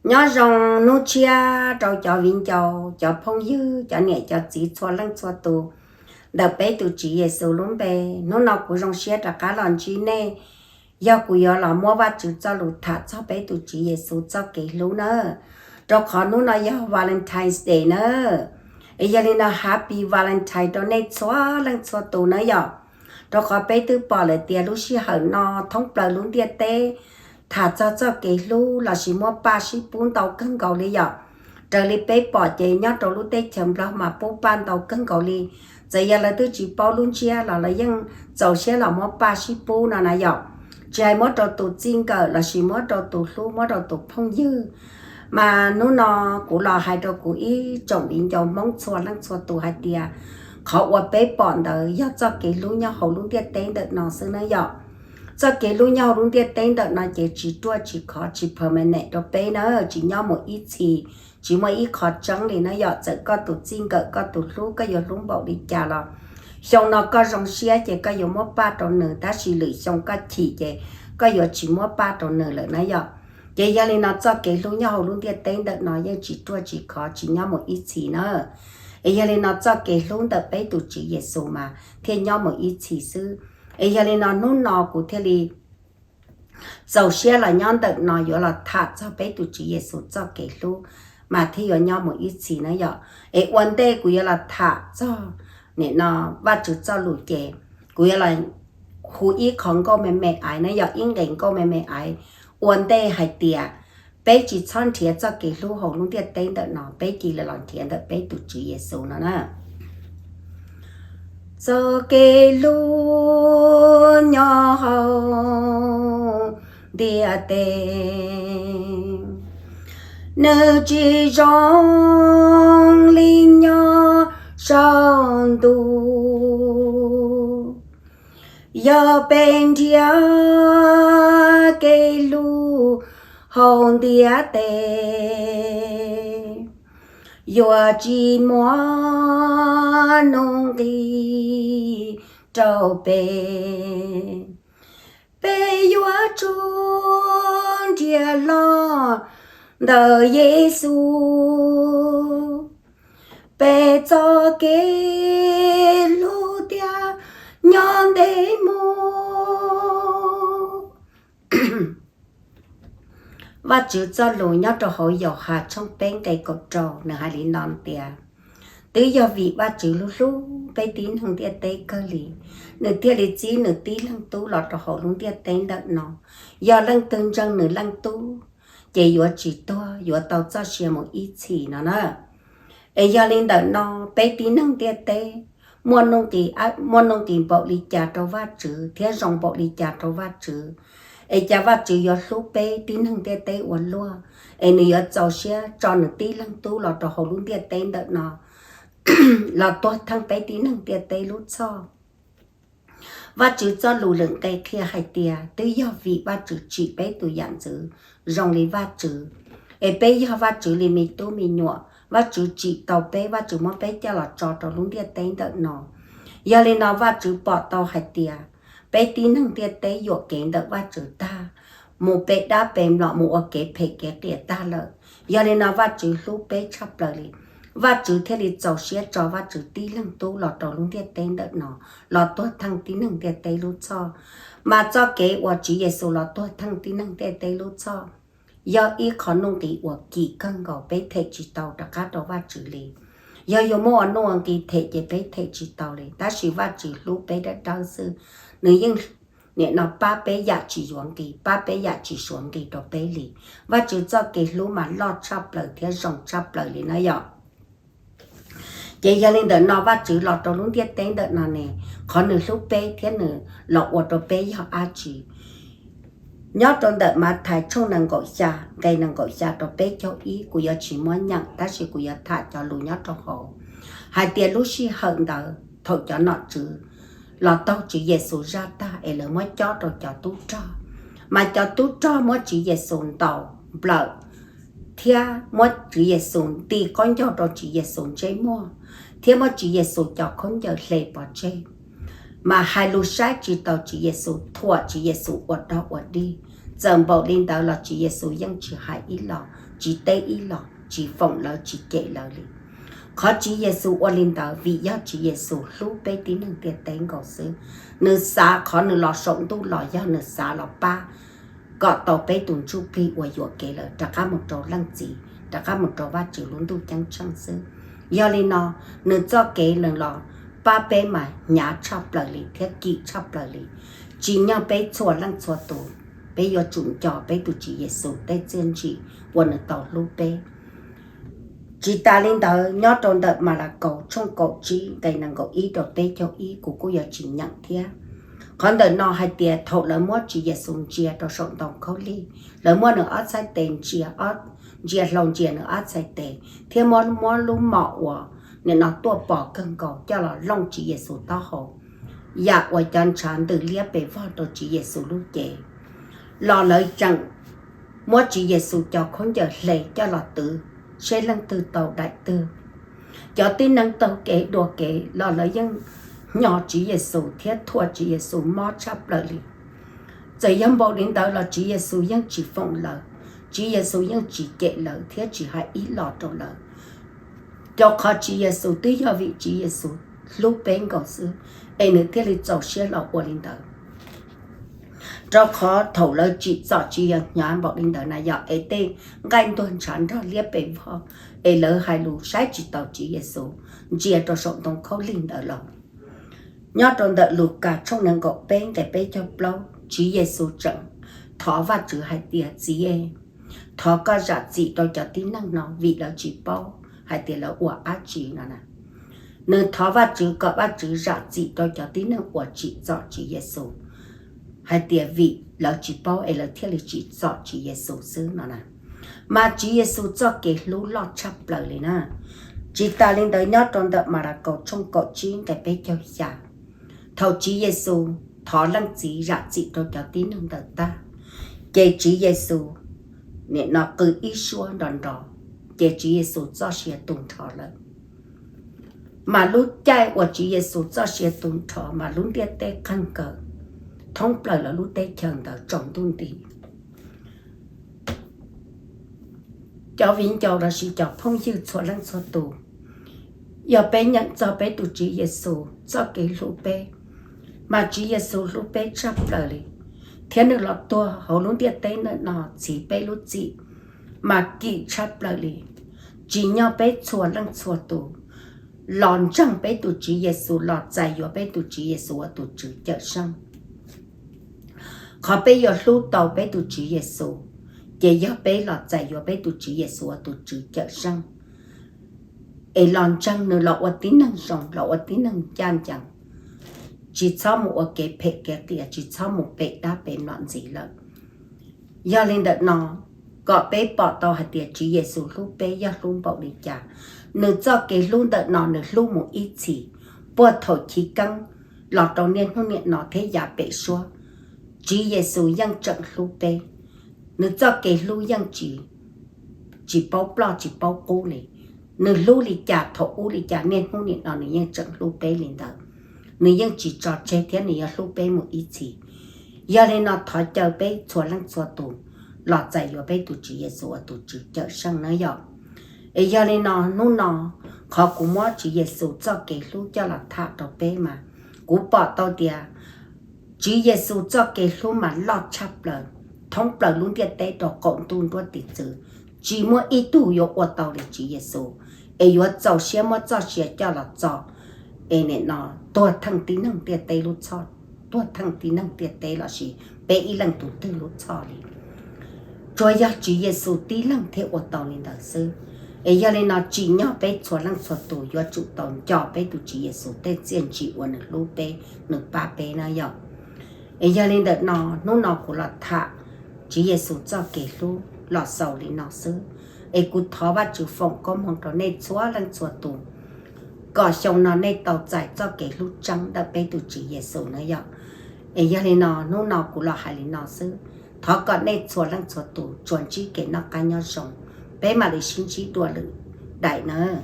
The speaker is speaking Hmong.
Nyob zoo hnub tshiab rau cov viv ncaus, cov phooj ywg, cov niam cov txiv txhua leej txhua tus ntawm peb tus Tswv Yexus lub npe. Hnub no kuv zoo siab rov qab los ntsib nej, yog kuv yuav los muab Vajtswv txoj lus tham txog peb tus Tswv Yexus txoj kev hlub na, rau qhov hnub no yog Valentine's Day na. Yog li no Happy Valentine rau nej txhua leej txhua tus na yom. Rau qhov peb twb pom lawm tias lub sij hawm no thoob plaws lub ntiaj teb tham txog txoj kev hlub lossis muab paj sib pub ntau kawg nkaus li yom. Raws li peb pom ces nyob rau lub teb chaws Nplog mas pub paj ntau kawg nkaus li. Txawm yog lawv twb tsis paub lub ntsiab los lawv yeej txaus siab los muab paj sib pub no na yom. Tsis hais muab rau tus txij nkawm lossis muab rau tus hlub, muab rau tus phooj ywg. Mas hnub no kuv los hais rau kuv ib tsoom viv ncaus Hmoob txhua leej txhua tus hais tias qhov uas peb pom ntawd yog txoj kev hlub nyob hauv lub ntiaj teb ntawm no xwb na yom. Txoj kev hlub nyob hauv lub ntiaj teb ntawm no ces tsis ruaj tsis khov, tsis permanent rau peb na, tsis nyob mus ib txhis, tsis muaj ib qho tseeb li na yom. Txawm koj tus txij nkawm, koj tus hlub, koj yuav hlub npaum li cas los xyoo no koj zoo siab ces koj yuav muab paj rau nws, tab sis lwm xyoo koj chim ces koj yuav tsis muab paj rau nws lawm na yom. Ces yog li no txoj kev hlub nyob hauv lub ntiaj teb ntawm no yeej tsis ruaj tsis khov, tsis nyob mus ib txhis na. Es yog li no txoj kev hlub ntawm peb tus Tswv Yexus mas thiaj nyob mus ib txhis xwb. Es yog li no hnub no kuv thiaj li txaus siab los nyob ntawm no yuav los tham txog peb tus Tswv Yexus txoj kev hlub mas thiaj yuav nyob mus ib txhis na yom. Es ua ntej kuv yuav los tham txog nim no Vajtswv txoj lus ces kuv yuav los hu ib qho nkauj me me aiv na yom, ib nqe nkauj me me aiv ua ntej hais tias peb tsis txhob nrhiav txoj kev hlub hauv lub ntiaj teb ntawm no, peb cia li los nrhiav ntawm peb tus Tswv Yexus no na. Txoj kev hlub nyob hauv ntiaj teb, nws tsis zoo li nyob saum ntuj. Yog peb nrhiav kev hlub hauv ntiaj teb, yuav tsis muaj nuj nqis rau peb. Peb yuav tsum nrhiav los ntawm Yexus, peb txoj kev hlub thiaj nyob ntev mus. Vajtswv txoj lus nyob rau hauv Yauhas tshooj peb nqe kaum rau, nws hais li no tias, twb yog vim Vajtswv hlub hlub peb tib neeg ntiaj teb kawg li, nws thiaj li txib nws tib leeg tub los rau hauv lub ntiaj teb ntawm no. Yog leej twg ntseeg nws leej tub ces yuav tsis tuag, yuav tau txoj sia mus ib txhis no na. Es yog li ntawm no peb tib neeg ntiaj teb muaj nuj nqis, muaj nuj nqis npaum li cas rau Vajtswv thiab zoo npaum li cas rau Vajtswv, es cas Vajtswv yuav hlub peb tib neeg ntiaj teb ua luaj, es nws yuav txaus siab tso nws tib leeg tub los rau hauv lub ntiaj teb ntawm no los tuag theej peb tib neeg ntiaj teb lub txhoj. Vajtswv txoj lus lwm nqe qhia hais tias twb yog vim Vajtswv tsim peb tus yam ntxwv zoo li Vajtswv, es peb yog Vajtswv li me tub me nyuam, Vajtswv tsim tau peb, Vajtswv muab peb coj los tso rau lub ntiaj teb ntawm no. Yog li no Vajtswv pom tau hais tias peb tib neeg ntiaj teb yuam kev ntawm Vajtswv tag, mus pe dab pe mlom, mus ua kev phem kev qias tag lawm. Yog li no Vajtswv hlub peb tshaj plaws li, Vajtswv thiaj li txaus siab tso Vajtswv tib leeg tub los rau lub ntiaj teb ntawm no los tuag theej tib neeg ntiaj teb lub txhoj. Mas txoj kev uas Tswv Yexus los tuag theej tib neeg ntiaj teb lub txhoj yog ib qho nuj nqis uas kim kawg nkaus, peb them tsis tau rov qab rau Vajtswv li. Yog yuav muab ua nuj ua nqis them ces peb them tsis tau li, tab sis Vajtswv hlub peb dawb dawb xwb, nws yeej nim no pab peb yam tsis yuav nqis, pab peb yam tsis suav nqis rau peb li. Vajtswv txoj kev hlub mas loj tshaj plaws thiab zoo tshaj plaws li na yom. Ces yog li ntawm no Vajtswv los rau lub ntiaj teb ntawm no ne, qhov nws hlub peb thiab nws los ua rau peb yog dab tsi? Nyob rau ntawm Mathais tshooj nees nkaum xya nqe nees nkaum xya rau peb caug ib, kuv yuav tsis muab nyeem tab sis kuv yuav tham cov lus nyob rau hauv, hais tias lub sij hawm ntawd thaum cov nom tswv los taug Tswv Yexus zaj tag es lawv muab cob rau cov tub rog, mas cov tub rog muab Tswv Yexus ntaus nplawm thiab muab Tswv Yexus nti qaub ncaug rau Tswv Yexus ntsej muag, thiab muab Tswv Yexus cov khaub ncaws hle pov tseg, mas hais lus saib tsis taus Tswv Yexus, thuam Tswv Yexus ua dog ua dig. Txawm npaum li ntawd los Tswv Yexus yeej tsis hais ib los, tsis teb ib los, tsis foom lawv, tsis cem lawv li. Qhov Tswv Yexus ua li ntawd vim yog Tswv Yexus hlub peb tib neeg ntiaj teb nkaus xwb. Nws xav qhov nws los saum ntuj los yog nws xav los pab kom tau peb tus ntsuj plig uas yuam kev lawm rov qab mus rau Leej Txiv, rov qab mus rau Vajtswv lub ntuj ceeb tsheej xwb. Yog li no, nws txoj kev nws los pab peb mas hnyav tshaj plaws li thiab kim tshaj plaws li. Tsim nyog peb txhua leej txhua tus, peb yuav tsum nco peb tus Tswv Yexus tej txiaj ntsim uas nws tau hlub peb. Tsis tas li ntawd, nyob rau ntawm Malakaus tshooj kaum tsib nqe nees nkaum ib rau peb caug ib, kuv kuj yuav tsis nyeem thiab. Qhov ntawm no hais tias thaum lawv muab Tswv Yexus ntsia rau saum ntoo khaub lig, lawv muab nws ob txhais tes ntsia, ntsia hlau ntsia nws ob txhais tes thiab muab, muab lub mom uas nim no tuaj pos kawg nkaus coj los looj Tswv Yexus taub hau, yam uas cov ntshav ntws liab pes vog rau Tswv Yexus lub cev, los lawv tseem muab Tswv Yexus cov khaub ncaws hle coj los twv seb leej twg tau daim twg. Cov tib neeg taug kev dua kev los lawv yeej hnyo Tswv Yexus thiab thuam Tswv Yexus mob tshaj plaws li. Txawm yog npaum li ntawd los Tswv Yexus yeej tsis foom lawv, Tswv Yexus yeej tsis cem lawv thiab tsis hais ib los rau lawv. Rau qhov Tswv Yexus twb yog vim Tswv Yexus hlub peb nkaus xwb, es nws thiaj li txaus siab los ua li ntawd. Rau qhov thaum lawv tsim txom tsis yog hnyav npaum li ntawd na yog es tej nqaij ntuag ntshav nrog liab pes vog, es lawv hais lus saib tsis taus Tswv Yexus ntsia rau saum ntoo khaub lig ntawd los. Nyob rau ntawm Lukas tshooj nees nkaum peb nqe peb caug plaub, Tswv Yexus tseem thov Vajtswv hais tias, Txiv, thov koj zam txim rau cov tib neeg no vim lawv tsis paub hais tias lawv ua dab tsi no na. Nws thov Vajtswv kom Vajtswv zam txim rau cov tib neeg uas tsim txom Tswv Yexus hais tias vim lawv tsis paub es lawv thiaj li tsim txom Tswv Yexus xwb no na. Mas Tswv Yexus txoj kev hlub loj tshaj plaws li na. Tsis tas li ntawd, nyob rau ntawm Malakaus tshooj kaum tsib nqe peb caug xya, thaum Tswv Yexus thov Leej Txiv zam txim rau cov tib neeg ntawd tag, ces Tswv Yexus nim no qw ib suab nrov nrov, ces Tswv Yexus txoj sia tu nrho lawm. Mas lub caij uas Tswv Yexus txoj sia tu nrho mas lub ntiaj teb qeeg kawg, thoob plaws lawv lub teb chaws ntawd tsaus ntuj nti. Cov viv ncaus lossis cov phooj ywg txhua leej txhua tus, yog peb nyeem txog peb tus Tswv Yexus txoj kev hlub peb, mas Tswv Yexus hlub peb tshaj plaws li, thiab nws los tuag hauv lub ntiaj teb ntawm no txhiv peb lub txim mas kim tshaj plaws li. Tsim nyog peb txhua leej txhua tus los ntseeg peb tus Tswv Yexus, los txais yuav peb tus Tswv Yexus ua tus Tswv Cawmseej. Qhov peb yuav hlub tau peb tus Tswv Yexus, ces yog peb los txais yuav peb tus Tswv Yexus ua tus Tswv Cawmseej, es los ntseeg nws los ua tib neeg zoo, los ua tib neeg ncaj ncees, tsis txhob mus ua kev phem kev qias, tsis txhob mus pem dab pem mlom ntxiv lawm. Yog li ntawm no, kom peb pom tau hais tias Tswv Yexus hlub peb yog hlub npaum li cas. Nws txoj kev hlub ntawm no nws hlub mus ib txhis, puag thaum chiv keeb los rau niaj hnub niam no thiab yav pem suab, Tswv Yexus yeej tseem hlub peb. Nws txoj kev hlub yeej tsis, tsis paub ploj tsis paub qub li. Nws hlub li cas thaum ub li cas niaj hnub niam no nws yeej tseem hlub peb li ntawd. Nws yeej tsis tso tseg thiab nws yuav hlub peb mus ib txhis. Yog li no thov caw peb txhua leej txhua tus los txais yuav peb tus Tswv Yexus ua tus Tswv Cawmseej na yom. Es yog li no hnub no, qhov kuv muab Tswv Yexus txoj kev hlub coj los tham rau peb mas, kuv pom tau tias Tswv Yexus txoj kev hlub mas loj tshaj plaws, thoob plaws lub ntiaj teb rau qaum ntuj nruab tiv txwv, tsis muaj ib tug yuav ua tau li Tswv Yexus, es yuav txaus siab muab txoj sia coj los txo, es nim no tuag theej tib neeg ntiaj teb lub txhoj, tuag theej tib neeg ntiaj teb lossis peb ib leej tus twg lub txhoj li. Tsuas yog Tswv Yexus tib leeg thiaj ua tau li ntawd xwb. Es yog li no tsim nyog peb txhua leej txhua tus yuav tsum tau nco peb tus Tswv Yexus tej txiaj ntsim uas nws hlub peb, nws pab peb na yom. Es yog li ntawm no, hnub no kuv los tham Tswv Yexus txoj kev hlub los xaus li no xwb. Es kuv thov Vajtswv foom koob hmoov rau nej txhua leej txhua tus, kom xyoo no nej tau txais txoj kev hlub tseeb ntawm peb tus Tswv Yexus na yom. Es yog li no hnub no kuv los hais li no xwb. Thov kom nej txhua leej txhua tus tsuas ntsib kev noj qab nyob zoo, peb mam li sib ntsib dua lwm daim nawb.